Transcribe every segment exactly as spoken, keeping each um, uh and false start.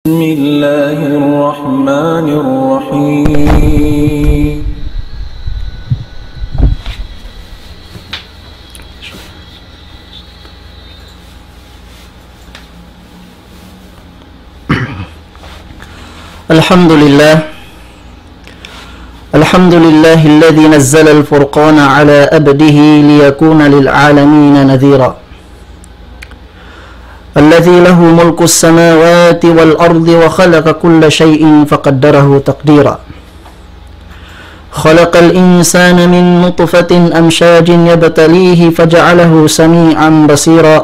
بسم الله الرحمن الرحيم. الحمد لله. الحمد لله الذي نزل الفرقان على عبده ليكون للعالمين نذيرا. الذي له ملك السماوات والأرض وخلق كل شيء فقدره تقديرا. خلق الإنسان من نطفة أمشاج يبتليه فجعله سميعا بصيرا.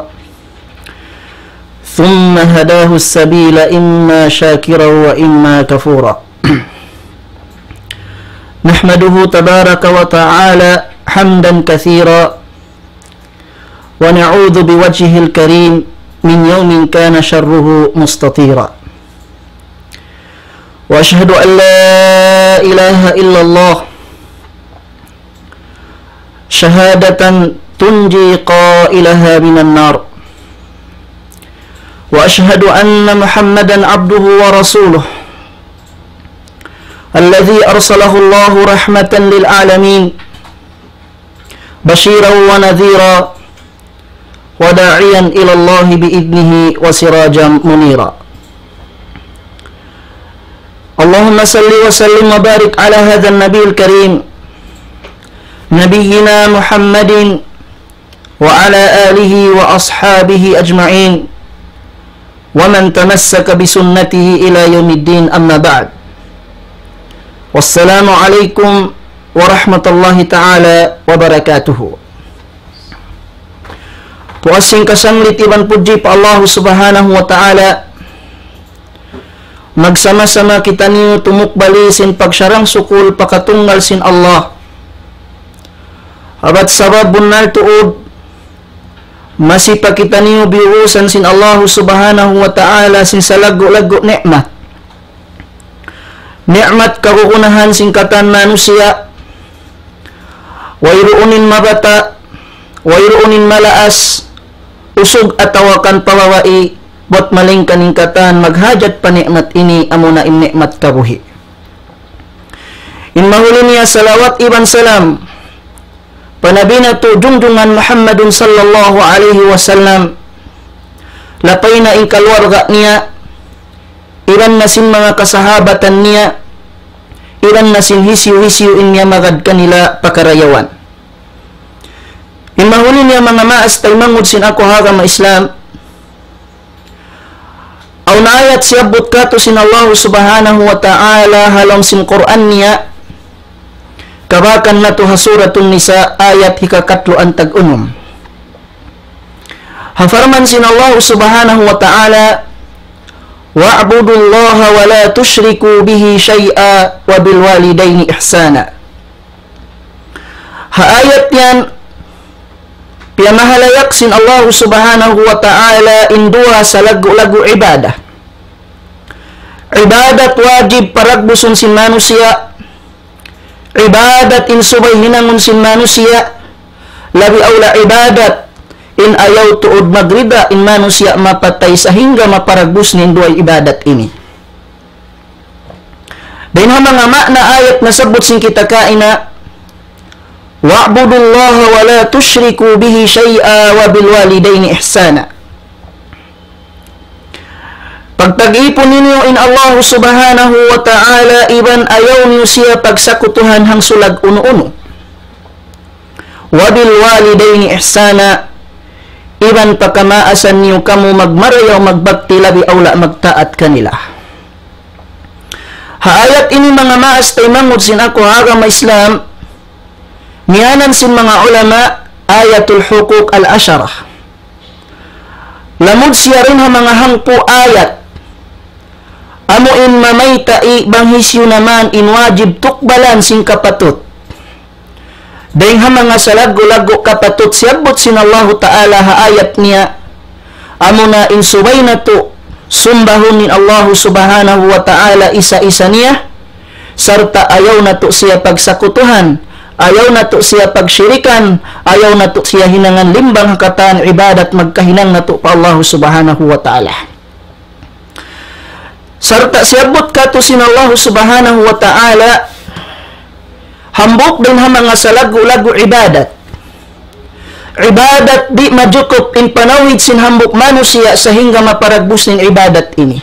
ثم هداه السبيل إما شاكرا وإما كفورا. نحمده تبارك وتعالى حمدا كثيرا، ونعوذ بوجهه الكريم من يوم كان شره مستطيرا. وأشهد أن لا إله إلا الله شهادة تنجي قائلها من النار. وأشهد أن محمدا عبده ورسوله الذي أرسله الله رحمة للعالمين بشيرا ونذيرا وداعيا إلى الله بإذنه وسراجا منيرا. اللهم صل وسلم وبارك على هذا النبي الكريم نبينا محمد وعلى آله وأصحابه أجمعين ومن تمسك بسنته إلى يوم الدين، أما بعد. والسلام عليكم ورحمة الله تعالى وبركاته. Puas sin kasanglit iban pudji pa Allah Subhanahu wa Ta'ala. Magsama-sama kitaniyu tumukbali sin pagsarang-sukul pa katunggal sin Allah. Abat sabab bunnal tuud, masi pa kitaniyu biyuusan sin Allah Subhanahu wa Ta'ala sin salaggu'-laggu' ni'mat. Ni'mat kagunahan sin katan manusiya', wayruun in mabata', wayruun in malaas, usug atawa kan pa babai, bat malayngkan in katan maghajat pa ni'mat ini, amuna in ni'mat kabuhi'. In mahuli niya salawat iban salam pa Nabi natu' jungjungan Muhammadun sallallahu alayhi wasallam, lapay na in kaluarga niya, iban na sin manga kasahabatan niya, iban na sin hisiyu-hisiyu in miyamagad kanila pa karayawan. In mahuli niya manga maas taymanghud sin aku ha agama Islam, awn ayat siyabbut katu' sin Allah Subhanahu wa Ta'ala ha lawm sin Qur'an niya, kabakan natu' ha Suratun Nisa ayat hikakatluan tag-unum. Ha parman sin Allah Subhanahu wa Ta'ala, واعبدوا الله ولا تشركوا به شيئا وبالوالدين إحسانا. Ha ayat yan, piyamahalayak sin Allah Subhanahu wa Ta'ala in duwa salaggu'-laggu' ibadat. Ibadat wajib paragbusun sin manusiya', ibadat in subay hinangun sin manusiya', labi awla ibadat in ayaw tuud magrida in manusiya' mapatay sahingga maparagbus niya in duwa ibadat ini. Dayn ha manga ma'na ayat nasabbut sin kita kaina, واعبدوا الله ولا تشركوا به شيئا وبالوالدين إحسانا. Pagtag-ipun niyu in Allah Subhanahu wa Ta'ala iban ayaw niyu siya pagsakutuhan hangsulag unu-unu. وبالوالدين إحسانا, iban pakamaasan niyu kamu magmarayaw magbakti labi awla magtaat kanila. Ha ayat ini manga maas taymanghud sin aku ha agama Islam, ngiyanan sin manga ulama آية الحقوق العشرة. Lamud siya dayn ha manga hangpu' ayat, amu in mamayta' bang hisiyu na man in wajib tukbalan sin kapatut. Dayn ha manga salaggu'-laggu' kapatut siyabbut sin Allahu Ta'ala ha ayat niya, amuna in subay natu' sumbahun in Allahu Subhanahu wa Ta'ala isa-isa niya, sarta' ayaw natu' siya pagsakutuhan, ayaw natu' siya pagshirikan, ayaw natu' siya hinangan limbang ha katan ibadat magkahinang natu' pa Allahu Subhanahu wa Ta'ala. Sarta' siyabbut katu' sin Allahu Subhanahu wa Ta'ala, hambuuk dayn ha manga salaggu'-laggu' ibadat. Ibadat di' majukup in panawhid sin hambuuk manusiya' sahingga maparagbus in ibadat ini.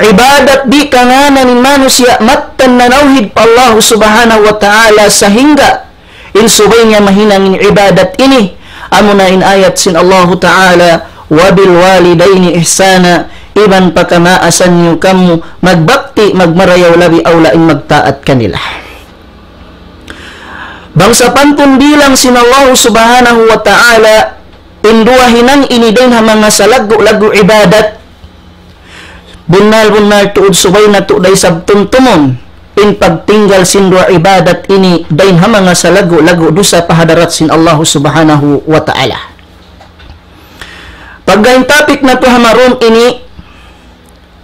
Ibadat di' kangānan in manusiya' mattan nanawhid pa Allahu Subhanahu wa Ta'ala sahingga in subay niya mahinang in ibadat ini, amuna in ayat sin Allahu Ta'ala, وبالوالدين إحسانا, iban pa kamaasan niyu kamu magbakti, magmarayaw, labi awla in magtaat kanila. Bang sapantun bilang sin Allahu Subhanahu wa Ta'ala, in duwa hinang ini dayn ha manga salaggu'-laggu' ibadat, bunnal-bunnal tuud subay natu' da isab tumtumun in pagtinggal sin duwa ibadat ini dayn ha manga salaggu'-laggu' dusa pa hadarat sin Allahu Subhanahu wa Ta'ala. Pagga in topic natu' ha marum ini,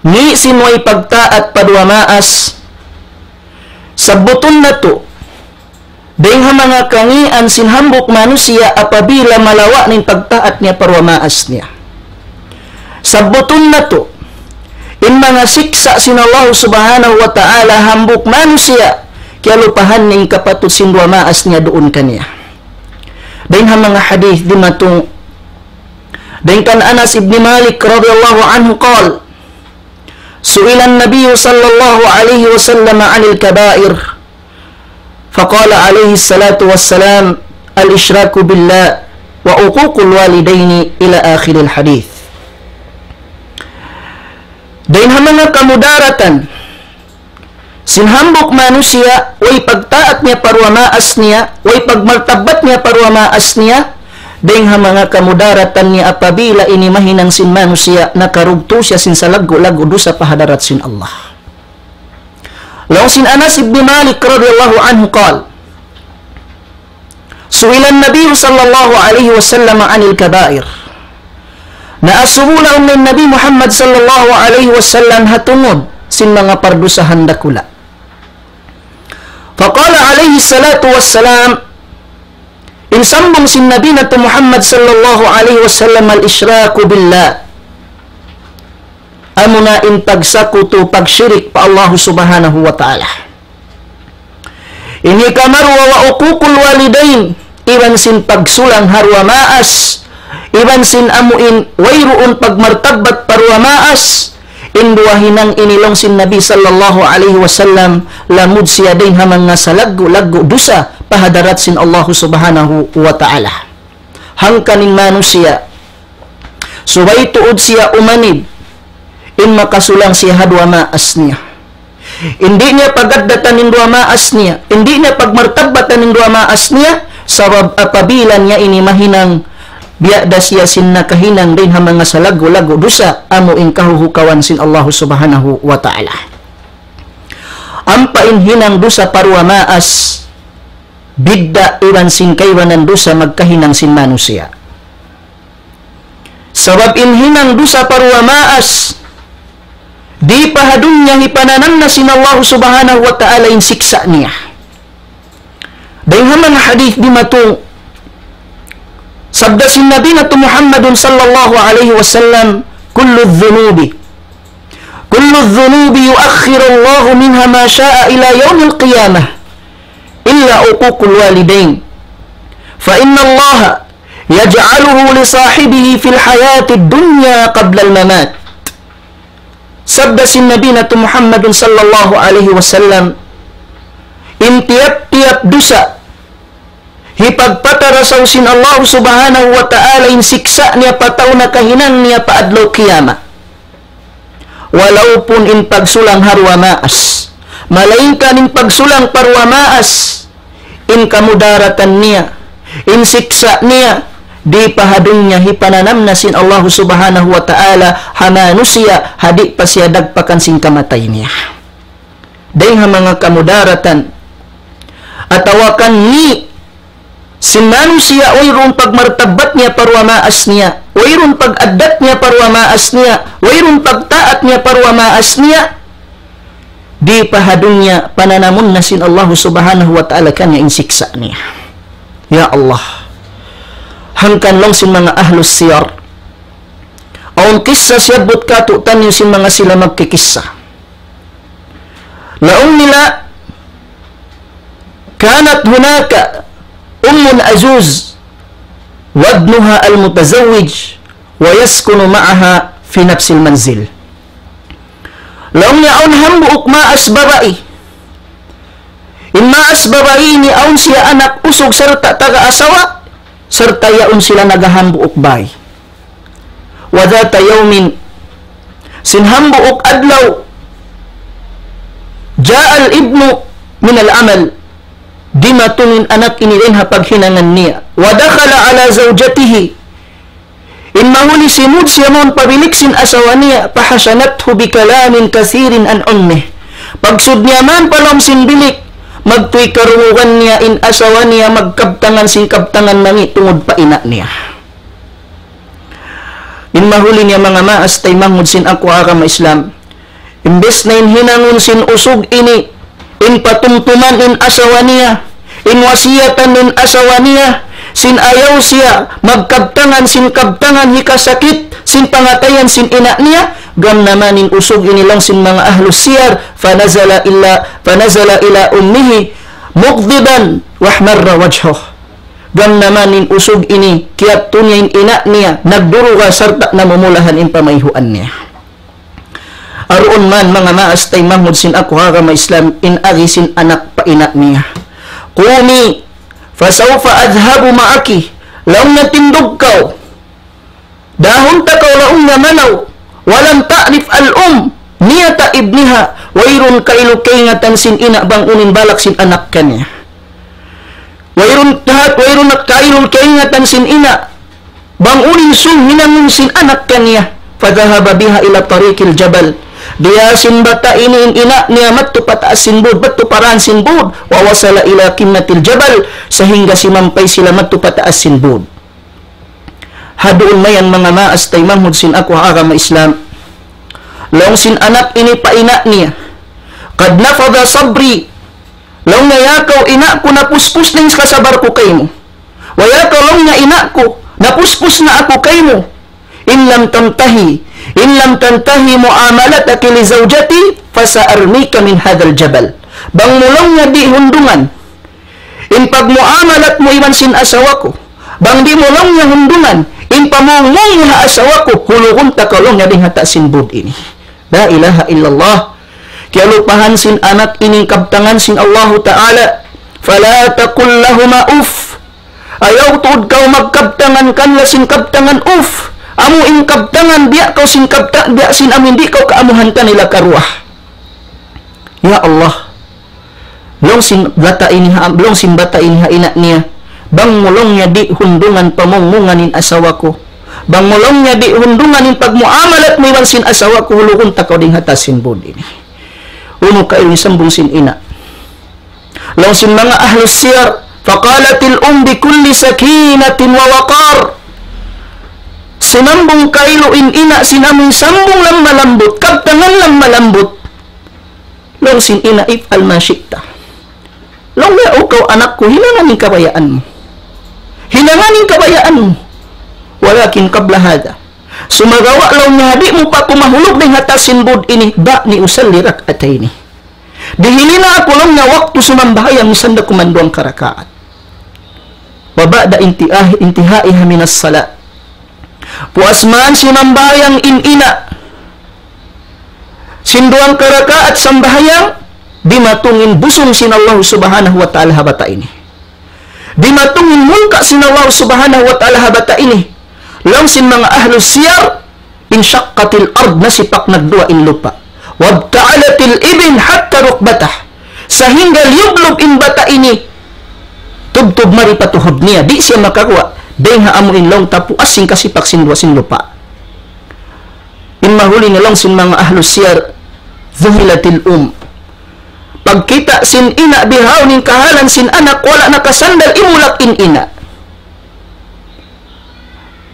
ngi' sin way pagtaat pa duwa maas, sabbutun natu', dayn ha manga kangīan sin hambuuk manusiya' apabila malawa' na in pagtaat niya pa duwa maas niya. Sabbutun natu', in manga siksa' sin Allahu Subhanahu wa Ta'ala hambuuk manusiya', kiyalupahan niya in kapatut sin duwa maas niya duun kaniya. Dayn ha manga hadith dimatung, dayn kan Anas ibn Malik radiyallahu anhu qal, سئل النبي صلى الله عليه وسلم عن الكبائر فقال عليه الصلاة والسلام الإشراك بالله وعقوق الوالدين إلى آخر الحديث. Dayn ha manga kamudaratan sin hambuuk manusiya', way pagtaat niya pa duwa maas niya, way pagmartabbat niya pa duwa maas niya, dayn ha manga kamudaratan niya apabila ini mahinang sin manusiya', nakarugtu siya sin salaggu'-laggu' dusa pa hadarat sin Allah. Laung sin Anas ibn Malik radiyallahu anhu qal, سئل النبي صلى الله عليه وسلم عن الكبائر. Naasubu laung in Nabi Muhammad sallallahu alayhi wasallam ha tungud sin manga pardusahan dakula'. فقال عليه الصلاة والسلام, in sambung sin Nabi natu' Muhammad sallallahu alayhi wasallam, الإشراك بالله. Amuna in pagsakutu, pagshirik pa Allahu Subhanahu wa Ta'ala. Ini kamaruwa, وعقوق الوالدين, iban sin pagsulang ha duwa maas, iban sin amu in wayruun pagmartabbat pa duwa maas, in duwa hinang ini laung sin Nabi sallallahu alayhi wasallam, lamud siya dayn ha manga salaggu'-laggu' dusa pa hadarat sin Allahu Subhanahu wa Ta'ala. Hangkan in manusiya', subay tuud siya umanib in makasulang siya ha duwa maas niya. Di' niya pagaddatan in duwa maas niya, di' niya pagmartabbatan in duwa maas niya, sabab apabila niya ini mahinang, biya' da siya sin nakahinang dayn ha manga salaggu'-laggu' dusa, amu in kahuhukawan sin Allahu Subhanahu wa Ta'ala. Ampa in hinang dusa pa duwa maas, bidda' iban sin kaibanan dusa magkahinang sin manusiya'. Sabab in hinang dusa pa duwa maas, di' pa ha dunya hipananam na sin Allahu Subhanahu wa Ta'ala in siksa' niya. Dayn ha manga hadith dimatung, sabda sin Nabi natu' Muhammadun sallallahu alayhi wasallam, كل الذنوب، كل الذنوب يؤخر الله منها ما شاء إلى يوم القيامة إلا عقوق الوالدين، فإن الله يجعله لصاحبه في الحياة الدنيا قبل الممات. Sabda sin Nabi natu' Muhammadun sallallahu alayhi wasallam, in tiyap-tiyap dusa, hipagpatarasaw sin Allahu Subhanahu wa Ta'ala in siksa' niya pa tau nakahinang niya pa adlaw kiyamat. Walaupun in pagsulang ha duwa maas, malaingkan in pagsulang pa duwa maas, in kamudaratan niya, in siksa' niya, di' pa ha dunya hipananam na sin Allahu Subhanahu wa Ta'ala ha manusiya', ha di' pa siya dagpakan sin kamatay niya. Dayn ha manga kamudaratan, atawa kan ngi' sin manusiya', wayruun pagmartabbat niya pa duwa maas niya, wayruun pag-addat niya pa duwa maas niya, wayruun pagtaat niya pa duwa maas niya, di' pa ha dunya pananamun na sin Allahu Subhanahu wa Ta'ala kaniya in siksa' niya. Ya Allah. Hangkan laung sin manga ahlus siyar, Awn kissa siyabbut kātu'niyu sin manga sila magkikissa. Laung nila, كانت هناك أم عجوز وابنها المتزوج ويسكن معها في نفس المنزل. Laung niya awn hambuuk maas babai. In maas babai ini awn siya anak usug sarta' taga asawa, sarta' yaun sila nagahambuuk bāy. وذات يوم, sin hambuuk adlaw, جاء الابن من العمل, dimatung in anak ini dayn ha paghinangan niya. ودخل على زوجته, in mahuli simud siya mawn pa bilik sin asawa niya, فحزنته بكلام كثير عن أمه. Pagsud niya man pa lawm sin bilik, magtuy karungugan niya in asawa niya magkabtangan sin kabtangan mangi' tungud pa ina' niya. In mahuli niya manga maas taymanghud sin aku agama Islam. Imbes na in hinangun sin usug ini, in patumtuman in asawa niya, in wasiyatan in asawa niya, sin ayaw siya magkabtangan sin kabtangan hikasakit, sin pangatayan sin ina' niya, gam naman in usug ini laung sin manga ahlus siyar, فنزل إلى، فنزل إلى أمه مغضبا واحمر وجهه. Gam naman in usug ini, kiyadtu niya in ina' niya, nagduruga sarta' namumulahan in pamayhuan niya. Aruun man manga maas taymanghud sin aku agama Islam in agi sin anak pa ina' niya. قومي فسوف أذهب معك. Laung niya tindug kaw. Dahun ta kaw laung niya manaw. ولم تعرف الأم نية ابنها. Wayruun kailu kaingatan sin ina' bang unu in balak sin anak kaniya. Wayruun tahat, wayruun kailu kaingatan sin ina' bang unu in sūng hinangun sin anak kaniya. فذهب بها إلى طريق الجبل. Diyā sin bata' ini in ina' niya madtu pa taas sin būd, madtu pa dān sin būd. ووصل إلى قمة الجبل. Sahingga simampay sila madtu pa taas sin būd. Ha duun mayan manga maas taymanghud sin aku agama Islam. Laung sin anak ini pa ina' niya. قد نفذ صبري. Laung niya ya kaw ina' ku napuspus na in kasabar ku kaymu. Wa ya kaw laung niya ina' ku, napuspus na aku kaymu. إن لم تنتهي، إن لم تنتهي معاملتك لزوجتي فسأرميك من هذا الجبل. Bang mu laung niya di' hundungan in pagmuamalat mu iban sin asawa ku. Bang di' mu laung niya hundungan in pamung mu ha asawa ku, hulugun ta kaw laung niya dayn ha taas sin būd ini. La ilaha illallah. Kiyalupahan sin anak ini in kabtangan sin Allahu Ta'ala. فلا تقل لهما أف. Ayaw tuud kaw magkabtangan kanila sin kabtangan uff. Amu in kabtangan biya' kaw sin kabta-, biya' sin amu in di' kaw kaamuhan kanila karuwa. Ya Allah. Laung sin bata' ini ha, laung sin bata' ini ha ina' niya. Bang mu laung niya di' hundungan pamungmungan in asawa ku. Bang mu laung niya di' hundungan in pagmuamalat mu iban sin asawa ku, hulugun ta kaw dayn ha taas sin būd ini. Unu kailu in sambung sin ina'. Laung sin manga ahlus siyar, فقالت الأم بكل سكينة ووقار. Sumambung kailu in ina' sin amu in sambung lamma lambut, kabtangan lamma lambut. Laung sin ina', افعل ما شئت. Laung niya, "O kaw anak ku, hinangan in kabayaan mu. Hinangan in kabayaan mu. ولكن قبل هذا. Sumagawa' laung niya, di' mu pa aku mahulug dayn ha taas sin būd ini, دعني أصلي ركعتين." Dihili na aku laung niya waktu sumambahayang misan da kuman duwang karakaat. وبعد انتهاء، انتهائها من الصلاة. Puas man simambahayang in ina' sin duwang karakaat sambahayang, dimatung in busung sin Allah Subhanahu wa Ta'ala ha bata' ini. Dimatung in murka' sin Allah Subhanahu wa Ta'ala ha bata' ini. Laung sin manga ahlus siyar, انشقت الأرض, nasipak nagduwa in lupa'. وابتلت الابن حتى ركبته. Sahingga liyublub in bata' ini, tubtub mari pa tuhud niya, di' siya makaguwa' dayn ha amu in laung ta puas sin kasipak sin duwa sin lupa'. In mahuli niya laung sin manga ahlus siyar, ذهلت الأم. Pagkita' sin ina' bihaun in kahalan sin anak, wala' nakasandal imulak in ina'.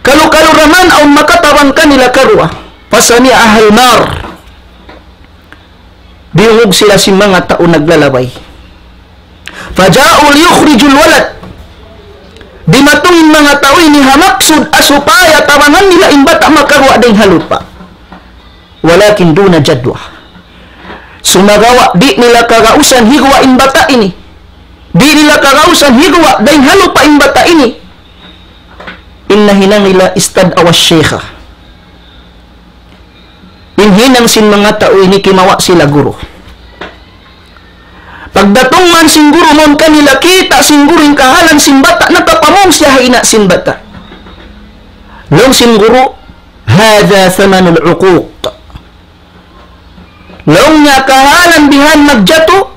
Kalu-kalu da man awn makatabang kanila karuwa. فسمعها المار. Diyungug sila sin manga tau naglalabay. فجاءوا ليخرجوا الولد. Dimatung in manga tau ini ha maksud supaya tabangan nila in bata' makaguwa' dayn ha lupa'. Walakin duna jadwa. Sumagawa' di' nila kagausan higuwa' in bata' ini. Di' nila kagausan higuwa' dayn ha lupa' in bata' ini. In nahinang nila istad'awa shaykha. In hinang sin manga tau ini kimawa' sila guru. Pagdatung man sin guru mawn kanila kita' sin guru in kahalan sin bata' nakapamung siya ha ina' sin bata'. Laung sin guru, هذا ثمن العقوق. Laung niya kahalan bihan magjatu,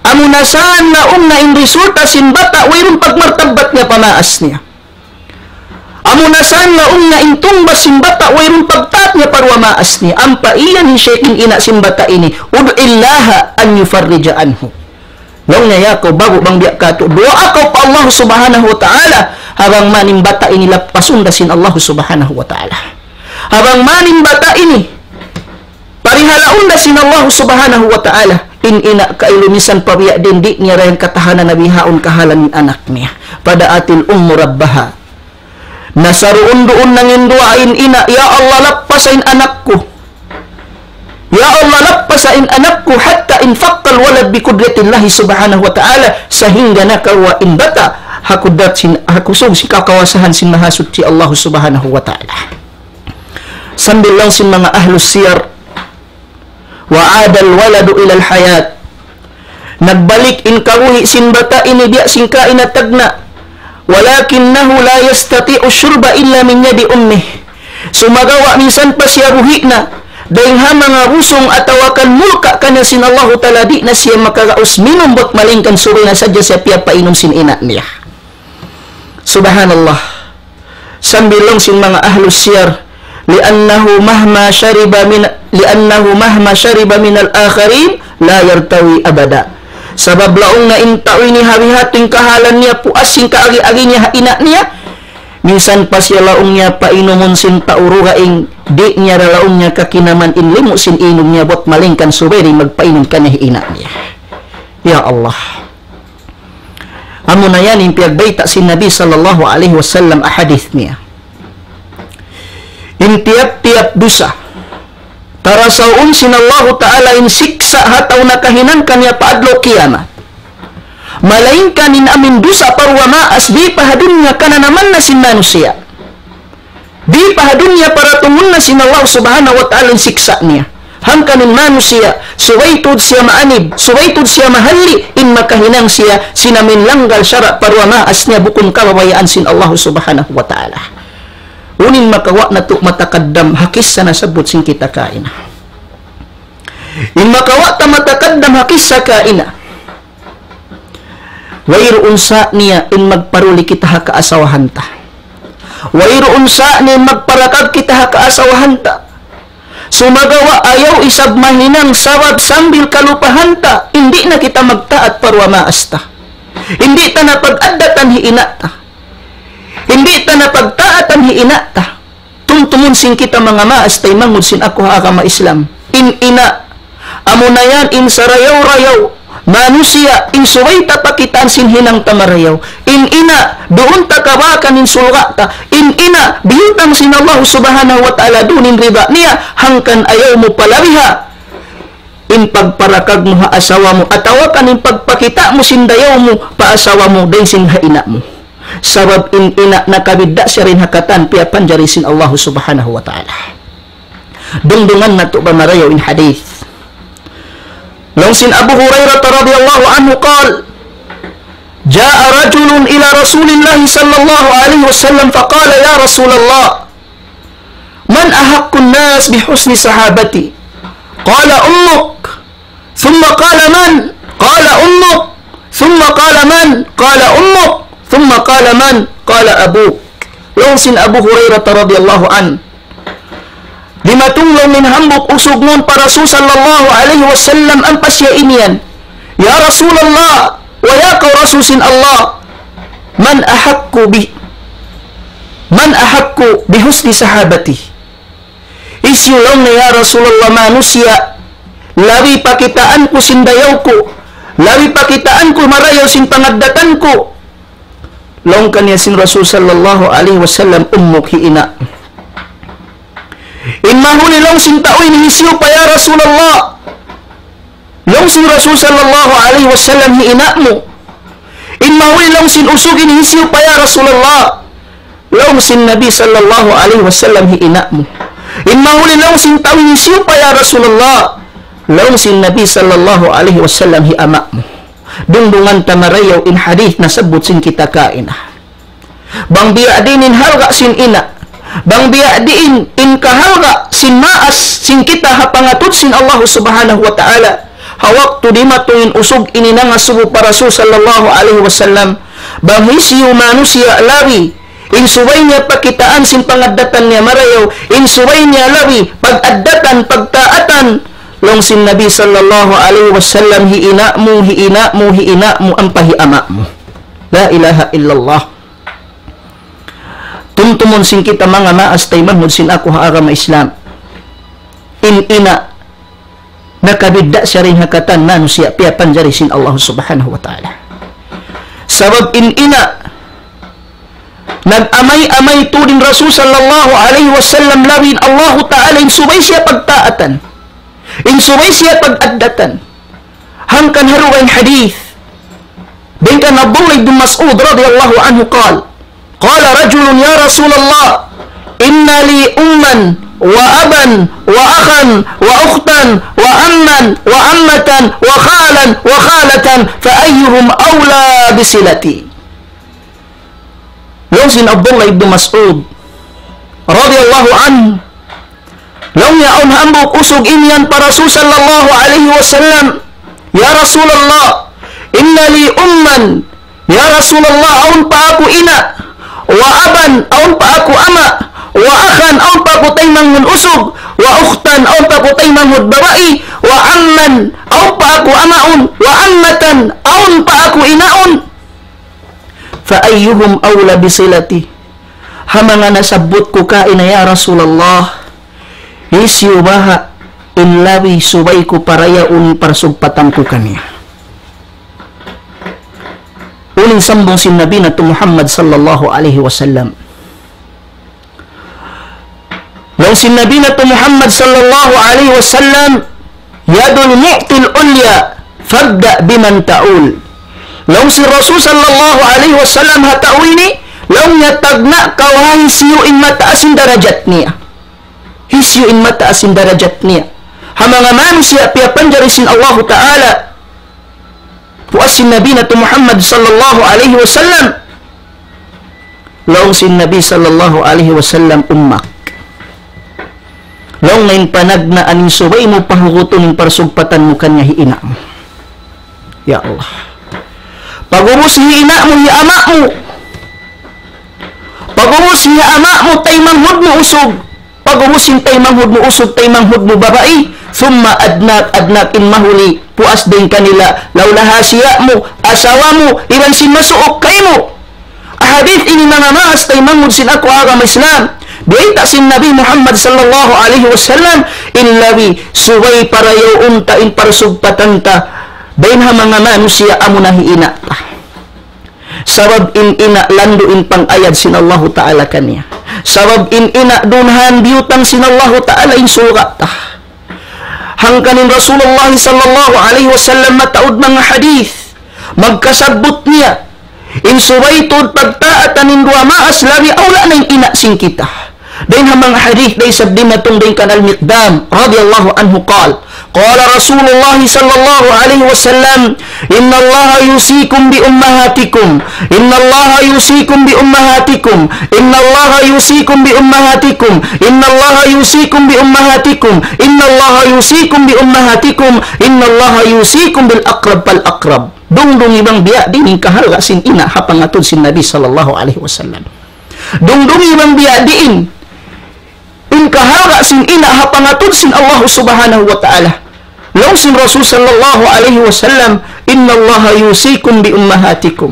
amuna saan laung niya in resulta sin bata' wayruun pagmartabbat niya pa maas niya. Amuna saan laung niya in tungbas sin bata' wayruun pagtaat niya pa duwa maas niya. Ampa iyan hi shaykh in ina' sin bata' ini, ادع الله أن يفرج عنه. Laung niya, ya kaw bagu' bang biya' katu', duwaa kaw pa Allah Subhanahu wa Ta'ala, ha bang man in bata' ini lappasun da sin Allah Subhanahu wa Ta'ala. Ha bang man in bata' ini parihalaun da sin Allah Subhanahu wa Ta'ala. In ina' kailu minsan pa biya' diin di' niya da yan katahanan na bihaun kahalan in anak niya. فدعت الأم ربها. Nasaruun-duun nanginduwaa in ina', "Ya Allah, lappasa in anak ku. Ya Allah, lappasa in anak ku, حتى انفك الولد بقدرة الله سبحانه وتعالى, sahingga nakaguwa' in bata' ha kudrat sin, ha kusug sin kakawasahan sin Mahasuchi Allah Subhanahu wa Ta'ala." Sambil laung sin manga ahlus siyar, وعاد الولد إلى الحياة. Nagbalik in kabuhi' sin bata' ini biya' sin kaina tagna'. ولكنه لا يستطيع الشرب إلا من يد أمه. Sumagawa' minsan pa siya buhi' na, dayng ha manga busung atawa kan mulka' kaniya sin Allahu Ta'ala, di' na siya makagaus minum bat malaingkan subay na sadja siya piyapainum sin ina' niya. Subhanallah. Sambil laung sin manga ahlus siyar, لأنه مهما شرب من، لأنه مهما شرب من الآخرين لا يرتوي أبدا. Sabab laung niya in tau ini ha bihadtu in kahalan niya puas sin kaagi-agi niya ha ina' niya, minsan pa siya laung niya painumun sin tau dugaing, di' niya da laung niya kakinaman in limu' sin inum niya bat malaingkan subay da in magpainum kaniya ha ina' niya. Ya Allah. Amuna yan in piyagbayta' sin Nabi sallallahu alayhi wasallam ha hadith niya. In tiyap-tiyap dusa, tarasaun sin Allahu Ta'ala in siksa' ha tau nakahinang kaniya pa adlaw kiyamat. Malaingkan in amuin dusa pa duwa maas di' pa ha dunya kananaman na sin manusiya'. Di' pa ha dunya paratungun na sin Allah Subhanahu wa Ta'ala in siksa' niya. Hangkan in manusiya', subay tuud siya maanib, subay tuud siya mahalli', in makahinang siya sin amuin langgal sara' pa duwa maas niya bukun kabayaan sin Allah Subhanahu wa Ta'ala. Unu in makawa' natu' matakaddam ha kissa nasabbut sin kita kaina. In makawa' ta matakaddam ha kissa kaina. Wayruun sa' niya in magparuli kita ha kaasawahan ta. Wayruun sa' niya in magparakag kita ha kaasawahan ta. Sumagawa' ayaw isab mahinang sabab sambil kalupahan ta, di' na kita magtaat pa duwa maas ta. Di' ta na pag-addatan hi ina' ta. Di' ta na pagtaatan hi ina' ta. Tumtumun sin kita manga maas taymanghud sin aku ha agama Islam. In ina', amuna yan in sarayaw-rayaw manusiya', in subay ta pakitaan sin hinang ta marayaw. In ina', duun ta kabakan in surga' ta. In ina', biyutang sin Allah Subhanahu wa Ta'ala duun in rida niya, hangkan ayaw mu palabiha in pagparakag mu ha asawa mu, atawa kan in pagpakita' mu sin dayaw mu pa asawa mu, dayn sin ha ina' mu. Sabab in ina' nakabidda' siya dayn ha katan piyapanjari sin Allah Subhanahu wa Ta'ala. Dungdungan natu' ba marayaw in hadith. Laung sin Abu Hurairah radiyallahu anhu قال: جاء رجل إلى رسول الله صلى الله عليه وسلم فقال: يا رسول الله، من أحق الناس بحسن صحابتي؟ قال: أمك. ثم قال: من؟ قال: أمك. ثم قال: من؟ قال: أمك. ثم قال: من؟ قال: أبوك. Laung sin Abu Hurairah radiyallahu anhu. Dimatung laung niya hambuuk usug mawn pa Rasul sallallahu alayhi wasallam ampa siya imiyan, "Ya Rasulullah, wa ya kaw Rasul sin Allah, man ahaqqu bi, man ahaqqu bi husni sahabati?" Hisiyu laung niya, "Ya Rasulullah, manusiya' labi pakitaan ku sin dayaw ku, labi pakitaan ku marayaw sin pangaddatan ku, Laung kaniya sin Rasul sallallahu alayhi wasallam, "Ummuk, hi ina'." In mahuli laung sin tau ini, "Hisiyu pa ya Rasulullah?" Laung sin Rasul sallallahu alayhi wasallam, "Hi ina' mu." In mahuli laung sin usug ini, "Hisiyu pa ya Rasulullah?" Laung sin Nabi sallallahu alayhi wasallam, "Hi ina' mu." In mahuli laung sin tau ini, "Hisiyu pa ya Rasulullah?" Laung sin Nabi sallallahu alayhi wasallam, "Hi ama' mu." Dungdungan ta marayaw in hadith nasabbut sin kita kaina. Bang biya' diin in halga' sin ina', bang biya' diin in kahalga' sin maas sin kita ha pangatud sin Allah Subhanahu wa Ta'ala. Ha waktu dimatung in usug ini nangasubu pa Rasul sallallahu alayhi wasallam, bang hisiyu manusiya' labi in subay niya pakitaan sin pangaddatan niya marayaw, in subay niya labi pag-addatan, pagtaatan, laung sin Nabi sallallahu alayhi wasallam, "Hi ina' mu, hi ina' mu, hi ina' mu, ampa hi ama' mu." La ilaha illallah. Tumtumun sin kita manga maas taymanghud sin aku ha agama Islam. In ina', nakabidda' siya dayn ha katan manusiya' piyapanjari sin Allah Subhanahu wa Ta'ala. Sabab in ina', nag-amay-amay tuud in Rasul sallallahu alayhi wasallam labi in Allahu Ta'ala in subay siya pagtaatan. In subay siya pag-addatan. Hangkan ha dugaing hadith. Dayn kan Abdullah ibn Mas'ud radiyallahu anhu قال: قال رجل يا رسول الله إن لي أما وأبا وأخا وأختا وعما وعمة وخالا وخالة فأيهم أولى بصلتي. Laung sin Abdullah ibn Mas'ud radiyallahu anhu, laung niya awn hambuuk usug imiyan pa Rasul sallallahu alayhi wasallam, "Ya Rasulullah, inna li umman, ya Rasulullah, awn pa aku ina', wa aban, awn pa aku ama', wa akhan, awn pa aku taymanghud usug, wa ukhtan, awn pa aku taymanghud babai, wa amman, awn pa aku amaun, wa ammatan, awn pa aku inaun." "Fa ayyuhum awla bi silati?" Ha manga nasabbut ku kaina, ya Rasulullah, hisiyu baha' in labi subay ku parayaun parsugpatan ku kaniya? Unu in sambung sin Nabi natu' Muhammad sallallahu alayhi wasallam. Laung sin Nabi natu' Muhammad sallallahu alayhi wasallam, "Yadul mu'til ulya, fabda' biman ta'ul." Laung sin Rasul sallallahu alayhi wasallam ha tau ini, laung niya, "Tagna' kaw ha hisiyu in mataas in darajat niya. Hisiyu in mataas in darajat niya ha manga manusiya' piyapanjari sin Allahu Ta'ala." Puas sin Nabi natu' Muhammad sallallahu alayhi wasallam. Laung sin Nabi sallallahu alayhi wasallam, "Ummak." Laung niya, in panagnaan in subay mu pahugutun in parsugpatan mu kaniya, hi ina' mu. Ya Allah. Pag'ubus hi ina' mu, hi ama' mu. Pag'ubus hi ama' mu, taymanghud mu usug. Pag'ubus in taymanghud mu usug, taymanghud mu babai, thumma adnak, adnak in mahuli, puas dayn kanila, laung niya ha siya' mu, asawa mu, iban sin masuuk kaymu. Hadith ini manga maas taymanghud sin aku agama Islam. Biyayta' sin Nabi Muhammad sallallahu alayhi wasallam, in labi subay parayaun ta in parsugpatan ta dayn ha manga manusiya' amuna hi ina' ta. Sabab in ina' landu' in pangayad sin Allahu Ta'ala kaniya. Sabab in ina' dunhan biyutang sin Allahu Ta'ala in surga' ta. Hangkan in Rasulullah sallallahu alayhi wasallam mataud manga hadith. Magkasabbut niya. In subay tuud pagtaatan in duwa maas labi awla na in ina' sin kita. Dayn ha manga hadith da isab dimatung dayn kan Al-Miqdam radiyallahu anhu qal, قال رسول الله صلى الله عليه وسلم: إن الله يوصيكم بأمهاتكم، إن الله يوصيكم بأمهاتكم، إن الله يوصيكم بأمهاتكم، إن الله يوصيكم بأمهاتكم، إن الله يوصيكم بأمهاتكم، إن الله يوصيكم بالأقرب فالأقرب. Dungdungi bang biya' diin in kahalga' sin ina' ha pangatud sin Nabi sallallahu alayhi wasallam. Dungdungi bang biya' diin in kahalga' sin ina' ha pangatud sin Allah Subhanahu wa Ta'ala. Laung sin Rasul sallallahu alayhi wasallam, إن الله يوصيكم بأمهاتكم.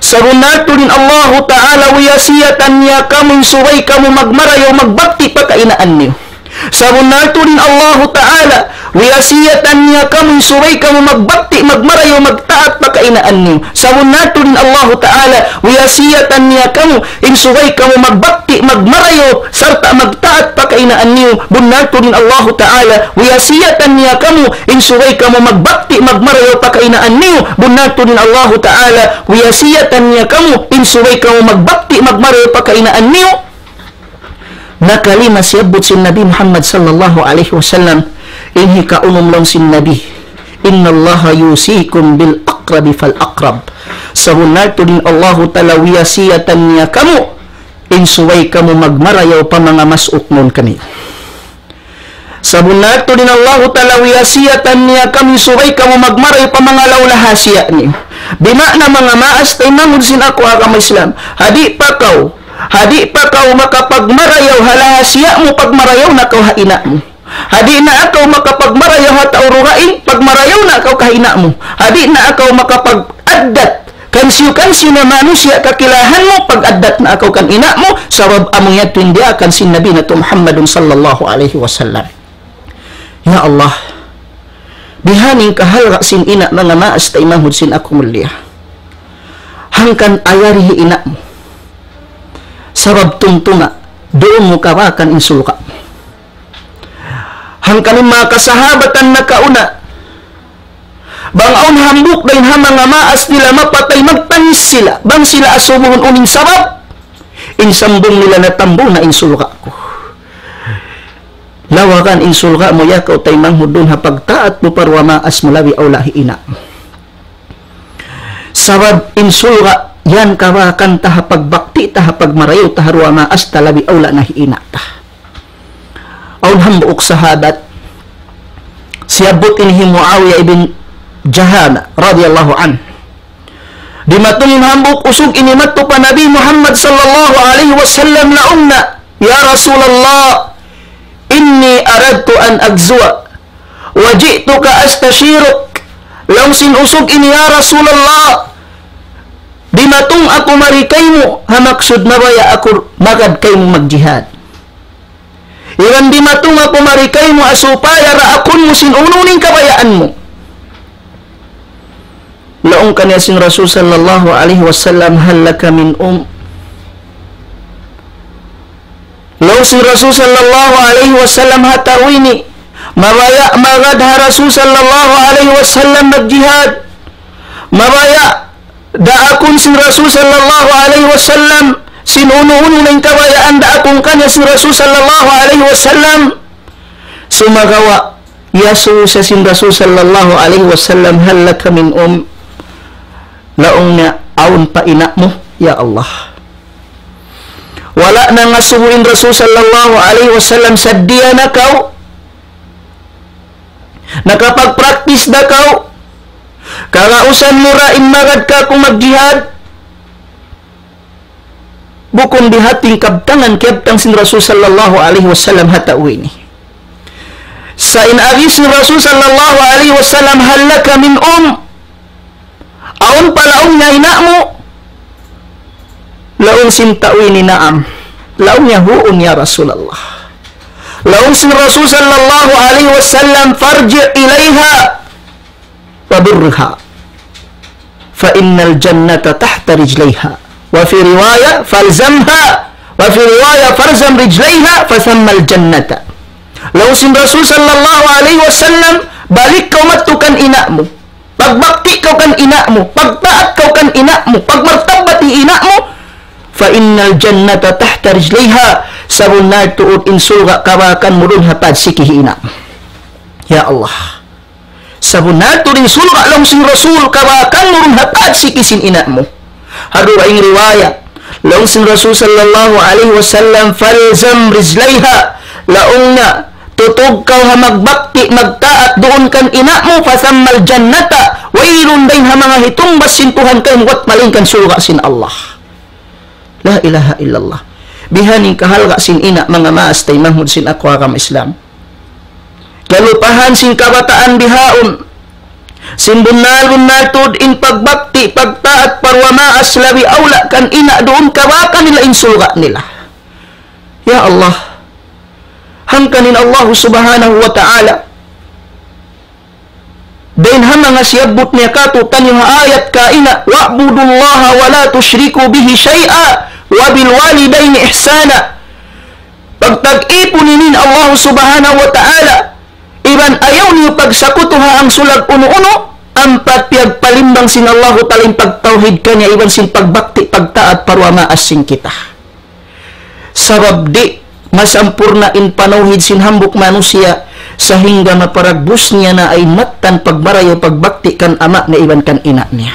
Sabunnal tuud in Allahu Ta'ala wiyasiyatan niya kamu in subay kamu magmarayaw magbakti pa kainaan niyu. Sabunnal tuud in Allahu Ta'ala Wiyasiyatan niya kamu in subay kamu magbakti, magmarayaw, magtaat pa kainaan niyu. Sabunnal tuud in Allahu Ta'ala, wiyasiyatan niya kamu in subay kamu magbakti, magmarayaw, sarta' magtaat pa kainaan niyu. Bunnal tuud in Allahu Ta'ala, wiyasiyatan niya kamu in subay kamu magbakti, magmarayaw pa kainaan niyu. Bunnal tuud in Allahu Ta'ala, wiyasiyatan niya kamu in subay kamu magbakti, magmarayaw pa kainaan niyu. Nakalima siyabbut sin Nabi Muhammad sallallahu alayhi wasallam, in hikaunum laung sin Nabi, إن الله يوصيكم بالأقرب فالأقرب. Sabunnal tuud in Allahu Ta'ala wiyasiyatan niya kamu, in subay kamu magmarayaw pa manga mas uknun kaniyu. Sabunnal tuud in Allahu Ta'ala wiyasiyatan niya kamu, in subay kamu magmarayaw pa manga laulahasiya niyu. Bima'na manga maas taymanghud sin aku agama Islam. Ha di' pa kaw, ha di' pa kaw makapagmarayaw ha lahasiya mu, pagmarayaw na kaw ha ina' mu. Ha di' na kaw makapagmarayaw ha tau dugaing, pagmarayaw na kaw ha ina' mu. Ha di' na kaw makapag-addat kansiyu-kansiyu na manusiya' kakilahan mu, pag-addat na kaw kan ina' mu, sabab amu yadtu in diyaakan sin Nabi natu' Muhammadun sallallahu alayhi wasallam. Ya Allah, bihaini in kahalga' sin ina' manga maas taymanghud sin aku mulia. Hangkan ayari hi ina' mu. Sabab tumtuma, duun mu kabakan in surga'. Hangkan in manga kasahabatan nakauna, bang awn hambuuk dayn ha manga maas nila mapatay, magtangis sila. Bang sila asubuhun unu in sabab, in sambung nila, natambung na in surga' ku. Lawagan in surga' mu ya kaw taymanghud duun ha pagtaat mu pa duwa maas mu, labi awla hi ina' mu. Sabab in surga' yan kabakan ta ha pagbakti ta, ha pagmarayaw ta ha duwa maas ta, labi awla na hi ina' ta. Awn hambuuk sahabat, siyabbut ini hi Muawiyah ibn Jahana radiyallahu anhu. Dimatung in hambuuk usug ini madtu pa Nabi Muhammad sallallahu alayhi wasallam, laung niya, يا رسول الله، إني أردت أن أغزو وجئتك أستشيرك. Laung sin usug ini, "Ya Rasulullah, dimatung aku mari kaymu, ha maksud mabaya' aku magad kaymu magjihad. Iban dimatung aku mari kaymu ha supaya raakun mu sin unu-unu in kabayaan mu." Laung kaniya sin Rasul sallallahu alayhi wasallam, "هل لك من أم؟" Laung sin Rasul sallallahu alayhi wasallam ha tau ini, mabaya' magad ha Rasul sallallahu alayhi wasallam magjihad. Mabaya' daakun sin Rasul sallallahu alayhi wasallam sin unu-unu na in kabayaan daakun kaniya sin Rasul sallallahu alayhi wasallam. Sumagawa', iyasubu sa sin Rasul sallallahu alayhi wasallam, "هل لك من أم؟" Laung niya, "Awn pa ina' mu, ya Allah." Wala' na ngasubu in Rasul sallallahu alayhi wasallam, "Saddiya na kaw, nakapag-practice na kaw, kagausan mu ra in magad kaku' magjihad." Bukun biya' ha yan in kabtangan kiyabtang sin Rasul sallallahu alayhi wasallam ha tau ini. Sa' in agi sin Rasul sallallahu alayhi wasallam, "هل لك من أم؟" Awn pa laung niya ina' mu? Laung sin tau ini, "Naam." Laung niya, "Huun ya Rasulullah." Laung sin Rasul sallallahu alayhi wasallam, "فارجع إليها وبرها فإن الجنة تحت رجليها وفي رواية فالزمها وفي رواية فالزم رجليها فثم الجنة." Laung sin Rasul sallallahu alayhi wasallam, "Balik kaw madtu kan ina' mu. Pagbakti kaw kan ina' mu. Pagtaat kaw kan ina' mu. Pagmartabat hi ina' mu. فإن الجنة تحت رجليها. Sabunnal tuud in surga' kabakan mu duun ha paatsiki hi ina' mu." Ya Allah. Sabunnal tuud in surga', laung sin Rasul, kabakan mu duun ha paatsiki sin ina' mu. Ha dugaing riwayat, laung sin Rasul sallallahu alayhi wasallam, "فالزم رجليها." Laung niya, tutug kaw ha magbakti, magtaat duun kan ina' mu, فثم الجنة. Wayruun dayn ha manga hitungbas sin Tuhan kaymu bat malaingkan surga' sin Allah. La ilaha illallah. Biya' ha yan in kahalga' sin ina', manga maas taymanghud sin aku agama Islam. Kalupahan sin kabataan bihaun. Sin bunnal-bunnal tuud in pagbakti, pagtaat pa duwa maas, labi awla kan ina' duun kabakan nila in surga' nila. Ya Allah. Hangkan in Allah subhanahu wa ta'ala Dayn ha manga siyabbut niya kātu'niyu ha ayat kaina, "Wa'budullaha wa la tushriku bihi shay'a wa bil walidayni ihsana." Pagtag-ipun niyu in Allah Subhanahu wa Ta'ala, iban ayaw niyu pagsakutuha ang sulag unu-unu, ampa piyagpalimbang sin Allah Ta'ala in pagtawhid kaniya iban sin pagbakti, pagtaat pa duwa maas sin kita. Sabab di' masampurna' in panawhid sin hambuuk manusiya', sahingga maparagbus niya na in mattan pagmarayaw pagbakti kan ama' niya iban kan ina' niya.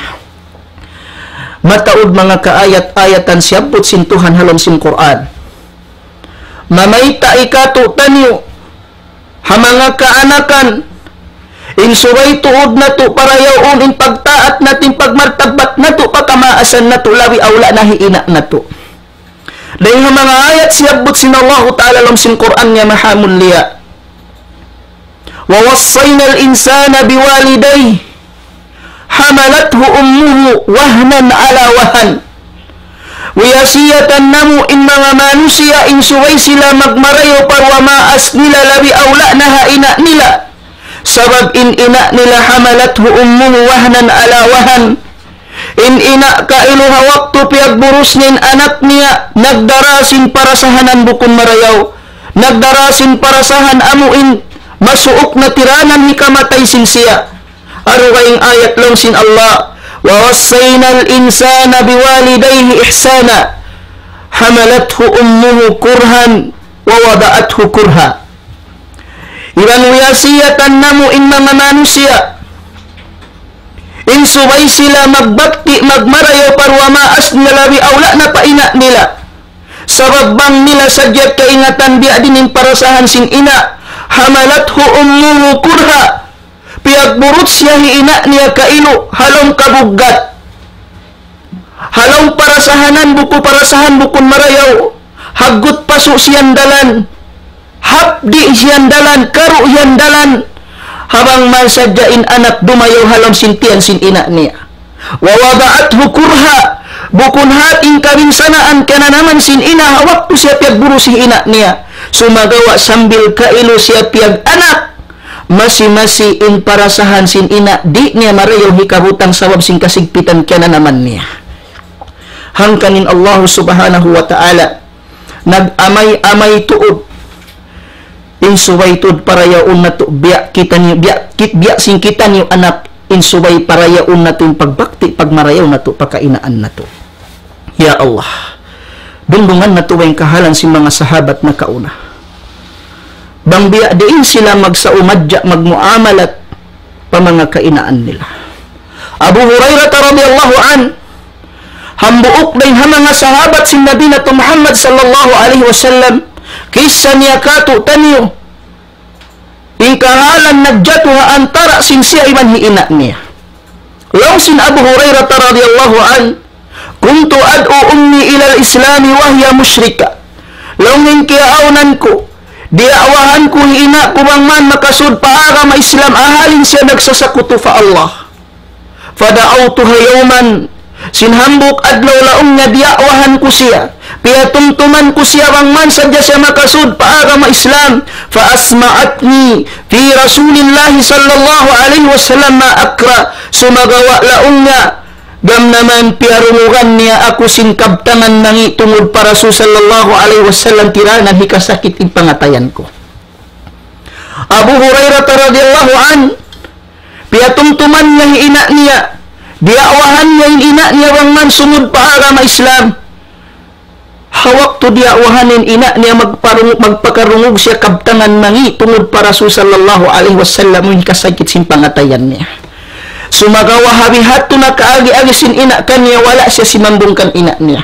Mataud manga kaayat-ayatan siyabbut sin Tuhan ha lawm sin Qur'an. Mamayta' kātu'niyu ha manga kaanakan, in subay tuud natu' parayawun in pagtaat natu', in pagmartabat natu' pa kamaasan natu', labi awla na hi ina' natu'. Dayn ha manga ayat siyabbut sin Allahu Ta'ala ha lawm sin Qur'an niya mahamulliya. ووصينا الإنسان بوالديه حملته أمه وهنا على وهن. Wiyasiyatan namu' in manga manusiya' in subay sila magmarayaw pa duwa maas nila, labi awla na ha ina' nila. Sabab in ina' nila, حملته أمه وهنا على وهن. In ina' kailu ha waktu piyagburus niya in anak niya, nagdara sin parasahanan bukun marayaw. Nagdara sin parasahan amu in masuuk na tiranan hikamatay sin siya. Aru ka in ayat laung sin Allah, ووصينا الإنسان بوالديه إحسانا حملته أمه كرها ووضعته كرها. Iban wiyasiyatan namu' in manga manusiya', in subay sila magbakti, magmarayaw pa duwa maas nila, labi awla na pa ina' nila. Sabab bang nila sadja kaingatan biya' diin in parasahan sin ina', حملته أمه كرها. Piyagburus siya hi ina' niya kailu, ha lawm kabuggat. Ha lawm parasahanan buku-, parasahan bukun marayaw. Haggut pasu' siya dalan. Hapdi' siya dalan, karu' siya dalan. Ha bang man sadja in anak dumayaw ha lawm sin tiyan sin ina' niya. ووضعته كرها. Bukun hat in kabinsanaan kiyananaman sin ina' ha waktu siya piyagburus hi ina' niya. Sumagawa' sambil kailu siya piyag-anak, masi-masi in parasahan sin ina' di' niya marayaw hikabutang sabab sin kasigpitan kiyananaman niya. Hangkan in Allah Subhanahu wa Ta'ala nag-amay-amay tuud. In subay tuud parayawun natu', biya' kitaniyu, biya' kit-, biya' sin kitaniyu anak, in subay parayawun natu' in pagbakti, pagmarayaw natu' pa kainaan natu'. Ya Allah, dungdungan natu' in kahalan sin manga sahabat nakauna. Bang biya' diin sila magsaumadja, magmuamalat pa manga kainaan nila. Abu Hurairah radiyallahu anhu, hambuuk dayn ha manga sahabat sin Nabi natu' Muhammad sallallahu alayhi wasallam, kissa niya kātu'niyu, in kahalan nagjatu ha antara' sin siya iban hi ina' niya. Laung sin Abu Hurairah radiyallahu anhu, كنت أدعو أمي إلى الإسلام وهي مشركة. Laung in kiyaawnan ku, diya'wahan ku hi ina' ku bang man makasud pa agama Islam, ahalin siya nagsasakutu pa Allah. فدعوتها يوما. Sin hambuuk adlaw laung niya diya'wahan ku siya. Piyatumtuman ku siya bang man sadja siya makasud pa agama Islam. فأسمعتني في رسول الله صلى الله عليه وسلم ما أكره. Sumagawa' laung niya, gam naman piyarungugan niya aku sin kabtangan mangi' tungud pa Rasul sallallahu alayhi wasallam tiranan hikasakit in pangatayan ku. Abu Hurairah radiyallahu anhu, piyatumtuman niya hi ina' niya, diya'wahan niya in ina' niya bang man sumud pa agama Islam. Ha waktu diya'wahan in ina' niya magparung-, magpakarungug siya kabtangan mangi' tungud pa Rasul sallallahu alayhi wasallam hikasakit sin pangatayan niya. Sumagawa' ha bihaun nakaagi-agi sin ina' kaniya, wala' siya simambung kan ina' niya.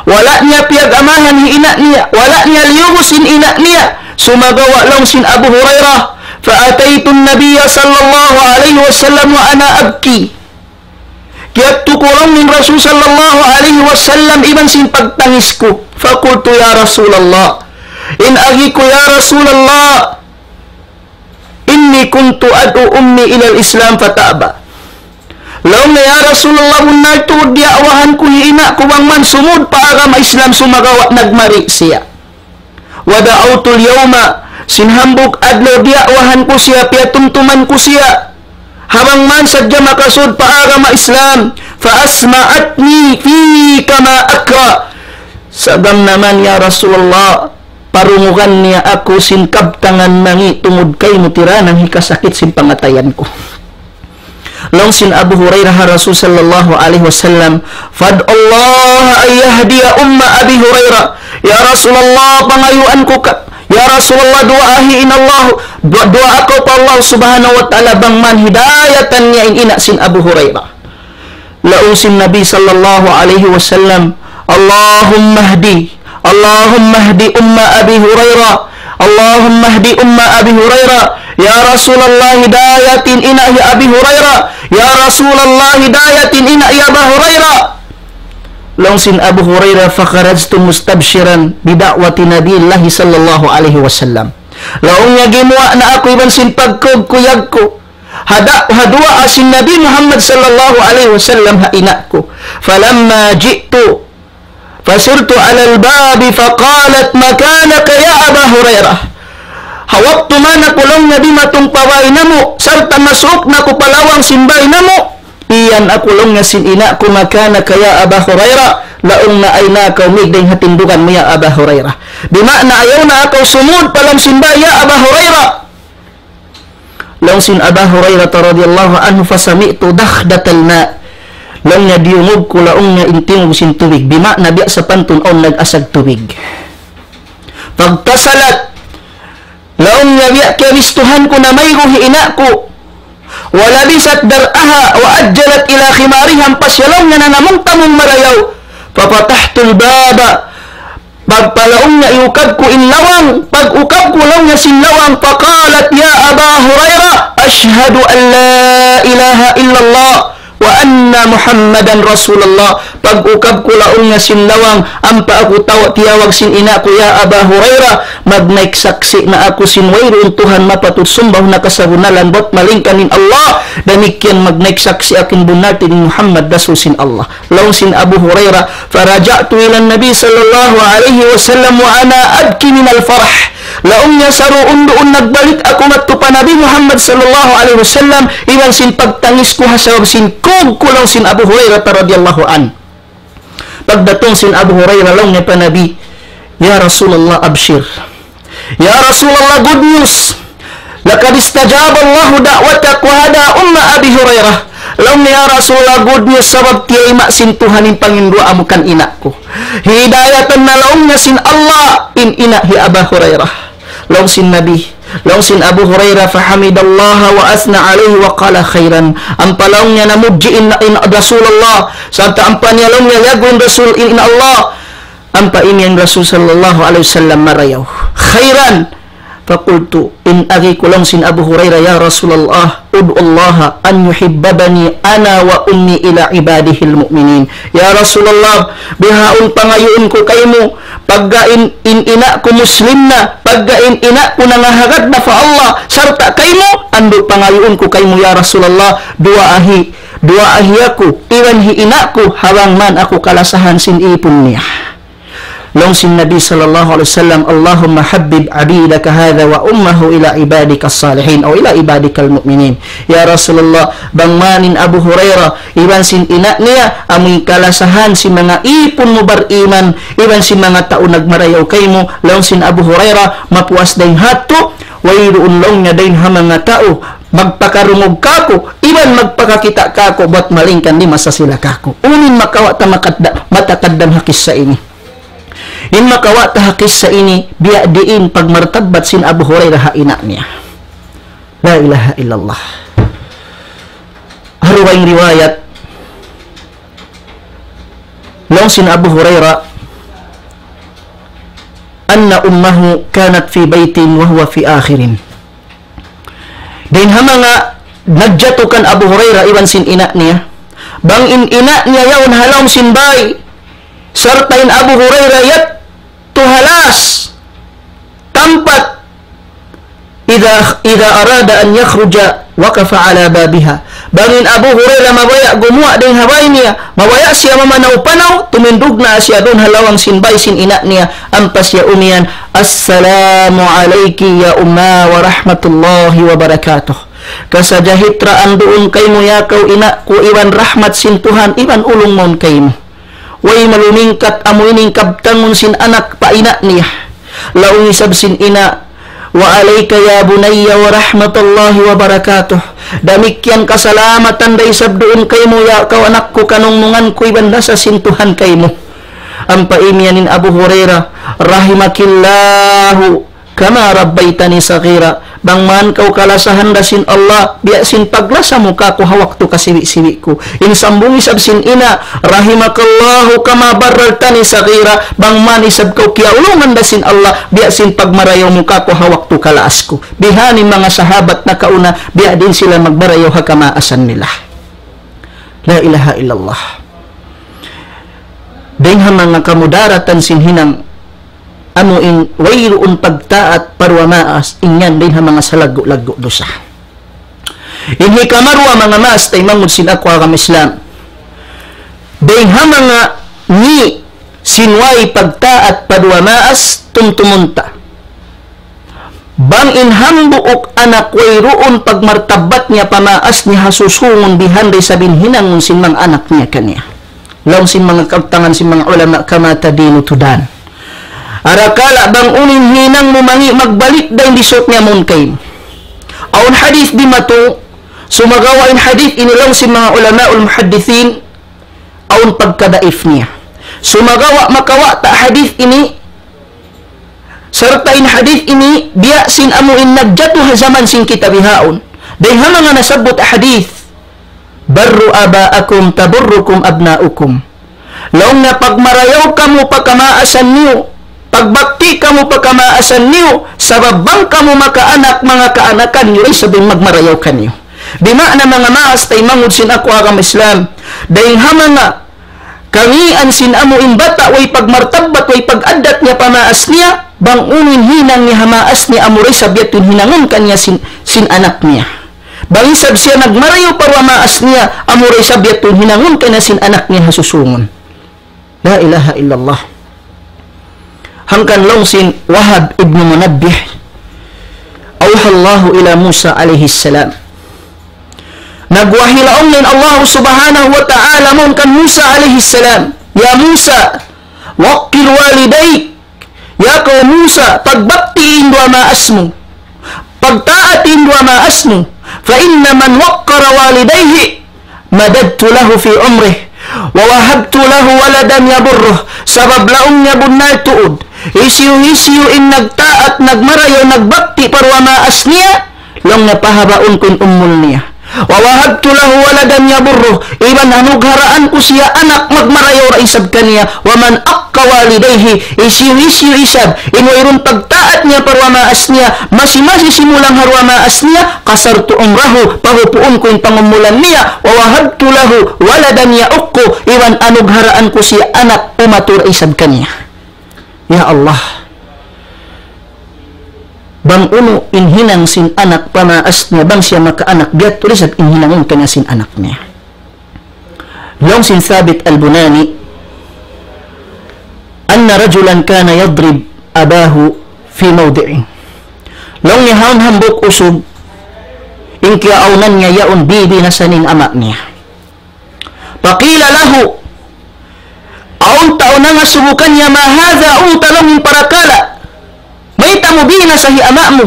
Wala' niya piyag-amahan hi ina' niya, wala' niya liyubus in ina' niya. Sumagawa' laung sin Abu Hurairah, فأتيت النبي صلى الله عليه وسلم وأنا أبكي. Kiyadtu ku laung in Rasul sallallahu alayhi wasallam iban sin pagtangis ku. فقلت يا رسول الله, in agi ku, "Ya Rasulullah, إني كنت أدعو أمي إلى الإسلام فتأبى." Laung niya, "Ya Rasulullah, bunnal tuud diya'wahan ku hi ina' ku bang man sumud pa agama Islam, sumagawa' nagmari' siya. ودعوت اليوم, sin hambuuk adlaw diya'wahan ku siya, piyatumtuman ku siya. ha bang man sadja makasud pa agama Islam, فأسمعتني فيك ما أكره. Sa' gam naman, ya Rasulullah, parungugan niya aku sin kabtangan mangi' tungud kaymu tiranan hikasakit sin pangatayan ku. Laung sin Abu Hurairah ha Rasul sallallahu alayhi wasallam, فادع الله أن يهدي أم أبي هريرة. Ya Rasulullah, pangayuan ku ka-, ya Rasulullah, duwaahi in Allah, duwaa, duwaa kaw pa Allah subhanahu wa ta'ala bang man hidayatan niya in ina' sin Abu Hurairah. Laung sin Nabi sallallahu alayhi wasallam, اللهم اهد، اللهم اهد أم أبي هريرة، اللهم اهد أم أبي هريرة. Ya Rasulullah, hidayat in ina' hi Abi Hurairah. Ya Rasulullah, hidayat in ina' hi Abu Hurairah. Laung sin Abu Hurairah, فخرجت مستبشرا بدعوة نبي الله صلى الله عليه وسلم. Laung niya gimuwa' na aku iban sin pagkuyag-kuyag ku. Ha da-, ha duwaa sin Nabi Muhammad sallallahu alayhi wasallam ha ina' ku. فلما جئت فسرت على الباب فقالت مكانك يا أبا هريرة. Ha waktu mana aku laung niya dimatung pa bāy namu', sarta' masuuk na aku pa lawang sin bāy namu', iyan aku laung niya sin ina' ku, مكانك يا أبا هريرة. Laung niya ayaw na kaw mīg dayn ha tindugan mu ya Aba Hurairah. Di' maana ayaw na kaw sumūd pa lawm sin bāy ya Aba Hurairah. Laung sin Aba Hurairah radiyallahu anhu, فسمعت دخدة الماء. Laung niya diyungug ku laung niya in tingug sin tubig. Di' maana biya' sapantun awn nag-asag tubig. فاغتسلت. Laung niya biya' kiyabistuhan ku na maygu' hi ina' ku. ولبست درعها وعجلت إلى خمارها, ampa siya laung niya nanamung-tamung marayaw. ففتحت الباب. Pagpalaung niya iyukab ku in lawang, pag-ukab ku laung niya sin lawang, فقالت يا أبا هريرة أشهد أن لا إله إلا الله وأن محمدا رسول الله. Pag-ukab ku laung niya sin lawang, ampa aku taw-, tiyawag sin ina' ku, "Ya Aba Hurairah, magnaik saksi' na aku sin wayruun Tuhan mapatut sumbahun ha kasabunnalan bat malaingkan in Allah, damikkiyan magnaik saksi' aku in bunnal tuud in Muhammad Rasul sin Allah." Laung sin Abu Hurairah, فرجعت إلى النبي صلى الله عليه وسلم وأنا أبكي من الفرح. Laung niya saruun-duun nagbalik aku madtu pa Nabi Muhammad sallallahu alayhi wasallam, iban sin pagtangis ku ha sabab sin kug ku laung sin Abu Hurairah radiyallahu anhu. Pagdatung sin Abu Hurairah laung niya pa Nabi, "Ya Rasulullah, abshir. Ya Rasulullah, good news. لقد استجاب الله دعوتك وهدى أم أبي هريرة." Laung niya, "Ya Rasulullah, good news, sabab tiyayma' sin Tuhan in panginduwaa mu kan ina' ku. Hidayatan na laung niya sin Allah in ina' hi Aba Hurairah." Laung sin Nabi, laung sin Abu Hurairah, فحمد الله وأثنى عليه وقال خيرا. Ampa laung niya namudji in, in Rasulullah, sarta' ampa niya laung niya liyaggu' in Rasul in, in Allah. Ampa imiyan Rasul sallallahu alayhi wasallam marayaw, خيرا. فقلت, in agi ku laung sin Abu Hurairah, "يا رسول الله، ادع الله أن يحببني أنا وأمي إلى عباده المؤمنين." Ya Rasulullah, bihaun pangayuun ku kaymu, pagga in, in ina' ku Muslim na, pagga in ina' ku nangahagad na pa Allah, sarta' kaymu, andu' pangayuun ku kaymu, ya Rasulullah, duwaahi, duwaahi aku, iban hi ina' ku, ha bang man aku kalasahan sin ipun niya. Laung sin Nabi sallallahu alayhi wasallam, اللهم حبب عبيدك هذا وأمه إلى عبادك الصالحين أو إلى عبادك المؤمنين. Ya Rasulullah, bang man in Abu Hurairah, iban sin ina' niya, amuin kalasahan sin manga ipun mu bariman, iban sin manga tau nagmarayaw kaymu, laung sin Abu Hurairah, mapuas dayn ha yadtu, wayruun laung niya dayn ha manga tau magpakarungug kāku', iban magpakakita' kāku', bat malaingkan di' masasila kāku'. Unu in makawa' ta makadda-, matakaddam ha kissa ini? In makawa' ta ha kissa ini, biya' diin pagmartabbat sin Abu Hurairah ha ina' niya. La ilaha illallah. Ha dugaing riwayat, laung sin Abu Hurairah, أن أمه كانت في بيت وهو في آخر. Dayn ha manga najatu kan Abu Hurairah iban sin ina' niya. Bang in ina' niya yaun ha lawm sin bāy, sarta' in Abu Hurairah yadtu ha last tampat, إذا، إذا أراد أن يخرج وقف على بابها. Bang in Abu Hurairah mabaya' gumuwa' dayn ha bāy niya, mabaya' siya mamanaw-panaw, tumindug na siya duun ha lawang sin bāy sin ina' niya, ampa siya umiyan, السلام عليك يا أماه ورحمة الله وبركاته. Kasajahitraan duun kaymu ya kaw ina' ku iban rahmat sin Tuhan iban ulung mawn kaymu. Way malumingkat amu ini in kabtangun sin anak pa ina' niya. Laung isab sin ina', وعليك يا بني ورحمة الله وبركاته. Damikkiyan kasalamatan da isab duun kaymu ya kaw anak ku kanungnungan ku iban lasa sin Tuhan kaymu. Ampa imiyan in Abu Hurairah, رحمك الله كما ربيتني صغيرا. Bang man kaw kalasahan da sin Allah, biya' sin paglasa mu kāku' ha waktu kasiwi'-siwi' ku. In sambung isab sin ina', رحمك الله كما بررتني صغيرا. Bang man isab kaw kiyaulungan da sin Allah, biya' sin pagmarayaw mu kāku' ha waktu kalaas ku. Bihan in manga sahabat nakauna, biya' diin sila magmarayaw ha kamaasan nila. La ilaha illallah. Dayn ha manga kamudaratan sin hinang amu in wayruun pagtaat pa duwa maas, in yan dayn ha manga salaggu'-laggu' dusa. In hikaruwa manga maas taymanghud sin aku agama Islam. Dayn ha manga ngi' sin way pagtaat pa duwa maas, tumtumun ta. Bang in hambuuk anak wayruun pagmartabbat niya pa maas niya ha susungun bihan da isab in hinangun sin manga anak niya kaniya. Laung sin manga kabtangan sin manga ulama, كما تدين تدان. Arakala' bang unu in hinang mu mangi' magbalik da in disuut niya mawn kaymu. Awn hadith dimatung, sumagawa' in hadith ini laung sin manga ulamaul muhaddithin, awn pagkadaif niya. Sumagawa' makawa' ta hadith ini, sarta' in hadith ini, biya' sin amu in nagjatu ha jaman sin kita bihaun. Dayn ha manga nasabbut hadith, بروا آباءكم تبركم أبناؤكم. Laung niya pagmarayaw kamu pa kamaasan niyu, pagbakti kamu pa kamaasan niyu, sabab bang kamu makaanak, manga kaanakan niyu da isab in magmarayaw kaniyu. Di' maana manga maas taymanghud sin aku agama Islam. Dayn ha manga kangian sin amu in bata' way pagmartabbat, way pag-addat niya pa maas niya, bang unu in hinang niya ha maas niya amu da isab yadtu in hinangun kaniya sin, sin anak niya. Bang isab siya nagmarayaw pa duwa maas niya, amu da isab yadtu in hinangun kaniya sin anak niya ha susungun. La ilaha illallah. Hangkan laung sin Wahab ibn Munabbih, أوحى الله إلى موسى عليه السلام. Nagwahi laung in Allah subhanahu wa ta'ala mawn kan Musa alayhi salam, يا موسى وقر والديك. Ya kaw Musa, pagbakti in duwa maas mu. Pagtaat in duwa maas mu. فإن من وقر والديه مددت له في عمره ووهبت له ولدا يبره. Sabab laung niya bunnal tuud, hisiyu-hisiyu in nagtaat, nagmarayaw, nagbakti pa duwa maas niya, laung niya pahabaun ku in umul niya. ووهبت له ولدا يبره. Iban anugharaan ku siya anak magmarayaw da isab kaniya. ومن عق والديه, hisiyu-hisiyu isab in wayruun pagtaat niya pa duwa maas niya, masi-masi simulang ha duwa maas niya, قصرت عمره, pahupuun ku in pangumulan niya, ووهبت له ولدا يعقه, iban anugharaan ku siya anak umatu da isab kaniya. Ya Allah, bang unu in hinang sin anak pa maas niya, bang siya makaanak, biya' tuud isab in hinangun kaniya sin anak niya. Laung sin Thabit al-Bunani, أن رجلا كان يضرب أباه في موضع. Laung niya awn hambuuk usug, in kiyaawnan niya yaun bibinasa niya in ama' niya. فقيل له, awn tau nangasubu kaniya, ما هذا, unu ta laung in parakala'? Mayta' mu binasa hi ama' mu?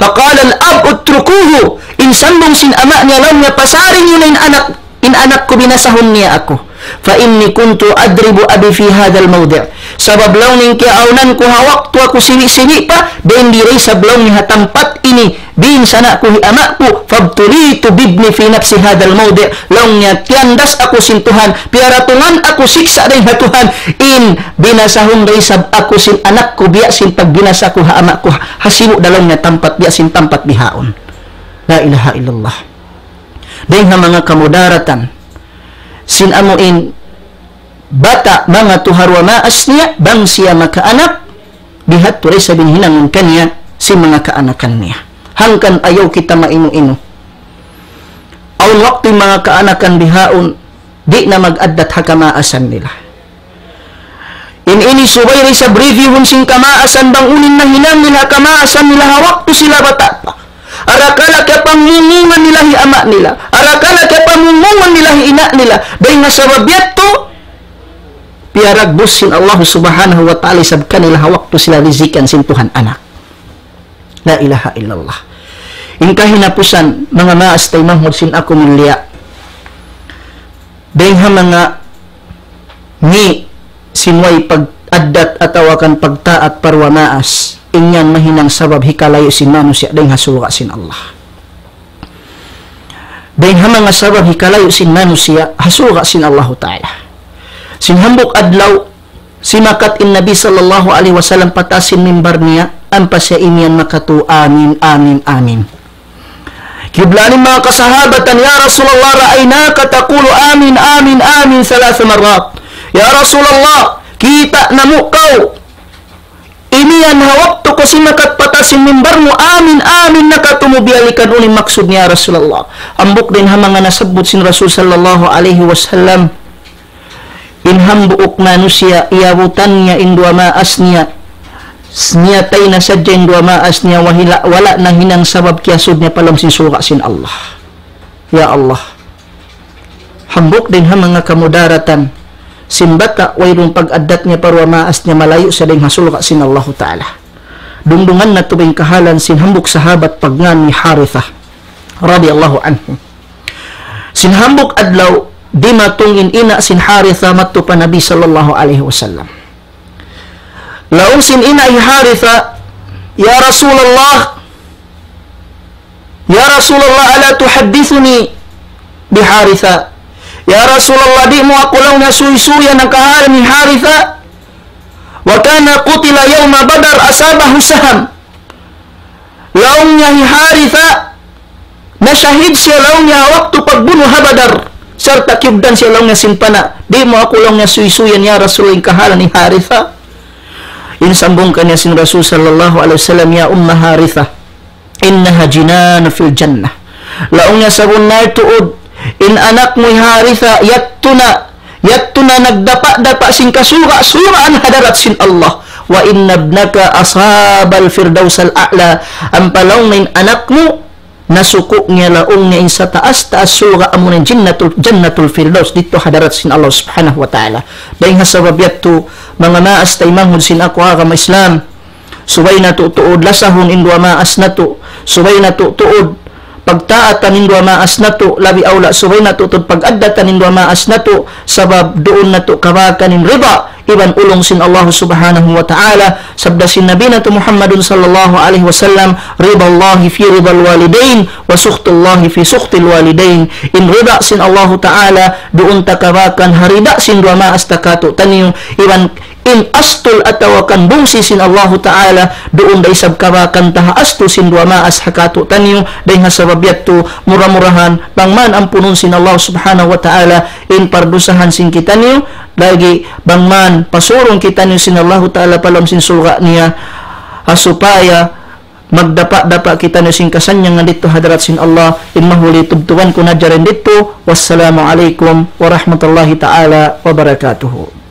فقال الأب اتركوه. In sambung sin ama' niya laung niya, pasari niyu na in anak, in anak ku binasahun niya aku. فإني كنت أضرب أبي في هذا الموضع. Sabab laung niya in kiyaawnan ku ha waktu aku siwi'-siwi' pa, dayn di da isab laung niya ha tampat ini, binasa na aku hi ama' ku, فابتليت بابني في نفس هذا الموضع. Laung niya, tiyandas aku sin Tuhan, piyaratungan aku siksa' dayn ha Tuhan, in binasahun da isab aku sin anak ku, biya' sin pagbinasa ku ha ama' ku, ha sibu' da laung niya tampat, biya' sin tampat bihaun. La ilaha illallah. Dayn ha manga kamudaratan sin amu in bata' mangatu ha duwa maas niya, bang siya makaanak, biha' tuud da isab in hinangun kaniya sin manga kaanakan niya. Hangkan ayaw kita mainu-inu. Awn waktu in manga kaanakan bihaun, di' na mag-addat ha kamaasan nila. In ini subay da isab reviewhun sin kamaasan bang unu in nahinang nila ha kamaasan nila ha waktu sila bata' pa. Arakala' kiyapangmungungan nila hi ama' nila. Arakala' kiyapangmungungan nila hi ina' nila. Dayn ha sabab yadtu, piyaragbus sin Allah Subhanahu wa Ta'ala isab kanila ha waktu sila rizikan sin Tuhan anak. La ilaha illallah. In kahinapusan, manga maas taymanghud sin aku mulia. Dayn ha manga ngi' sin way pag-addat atawa kan pagtaat pa duwa maas, in yan mahinang sabab hikalayu' sin manusiya' dayn ha surga' sin Allah. Dayn ha manga sabab hikalayu' sin manusiya' ha surga' sin Allahu Ta'ala. Sin hambuuk adlaw, simakat in Nabi sallallahu alayhi wasallam pa taas sin mimbar niya, ampa siya imiyan makatu, "Amin, amin, amin." Kiyublaan in manga kasahabatan, "Ya Rasulullah, رأيناك تقول آمين، آمين، آمين ثلاث مرات." "Ya Rasulullah, kita' namu' kaw imiyan ha waktu kaw simakat pa taas sin mimbar mu, amin, amin na katu' mu biyalikan." Unu in maksud niya, "Ya Rasulullah?" Hambuuk dayn ha manga nasabbut sin Rasul sallallahu alayhi wasallam, in hambuuk manusiya', iyabutan niya in duwa maas niya, niyatay na sadja in duwa maas niya, wahila-, wala' na hinang sabab kiyasud niya pa lawm sin surga' sin Allah. Ya Allah. Hambuuk dayn ha manga kamudaratan sin bata', wayruun pag-addat niya pa duwa maas niya, malayu' siya dayn ha surga' sin Allahu Ta'ala. Dungdungan natu' ba in kahalan sin hambuuk sahabat pagngan hi Haritha, radiyallahu anhu. Sin hambuuk adlaw, dimatung in ina' sin Haritha madtu pa Nabi sallallahu alayhi wasallam. Laung sin ina' hi Haritha, "Ya Rasulullah, ya Rasulullah, ألا تحدثني بحارثة؟ Ya Rasulullah, di' mu aku laung niya suysuyan in kahalan hi Haritha? وكان قتل يوم بدر، أصابه سهم." Laung niya hi Haritha, nashahid siya laung niya waktu pagbunu' ha Badar. Sarta' kiyugdan siya laung niya sin pana'. Di' mu aku laung niya suysuyan, ya Rasul, in kahalan hi Haritha? In sambung kaniya sin Rasul sallallahu alayhi wasallam, "يا أم حارثة، إنها جنان في الجنة." Laung niya, "Sabunnal tuud, in anak mu hi Haritha, yadtu na, yadtu na nagdapa'-dapa' sin kasurga'-surgaan ha hadarat sin Allah. وإن ابنك أصاب الفردوس الأعلى. Ampa laung niya in anak mu, nasuku' niya laung niya in sataas-taas surga' amuna in Jannatul, Jannatul Firdaus didtu ha hadarat sin Allah Subhanahu wa Ta'ala." Dayn ha sabab yadtu, manga maas taymanghud sin aku agama Islam, subay natu' tuud lasahun in duwa maas natu', subay natu' tuud pagtaatan in duwa maas natu', labi awla subay natu' tuud pag-addatan in duwa maas natu', sabab duun natu' kabakan in rida iban ulung sin Allah Subhanahu wa Ta'ala. Sabda sin Nabi natu' Muhammadun sallallahu alayhi wasallam, رضا الله في رضا الوالدين، وسخط الله في سخط الوالدين. In rida sin Allahu Ta'ala, duun ta kabakan ha rida sin duwa maas ta katu'taniyu, iban in astul atawa kan bungsi sin Allahu Ta'ala, duun da isab kabakan ta ha astul sin duwa maas ha katu'taniyu. Dayn ha sabab yadtu, mura-murahan, bang man ampunun sin Allah Subhanahu wa Ta'ala in pardusahan sin kitaniyu, lagi' bang man pasurun kitaniyu sin Allahu Ta'ala pa lawm sin surga' niya, ha supaya magdapa'-dapa' kitaniyu sin kasannyangan didtu ha hadarat sin Allah. In mahuli tubtuban ku na jari didtu. Wassalamu alaykum warahmatullahi ta'ala wabarakatuh.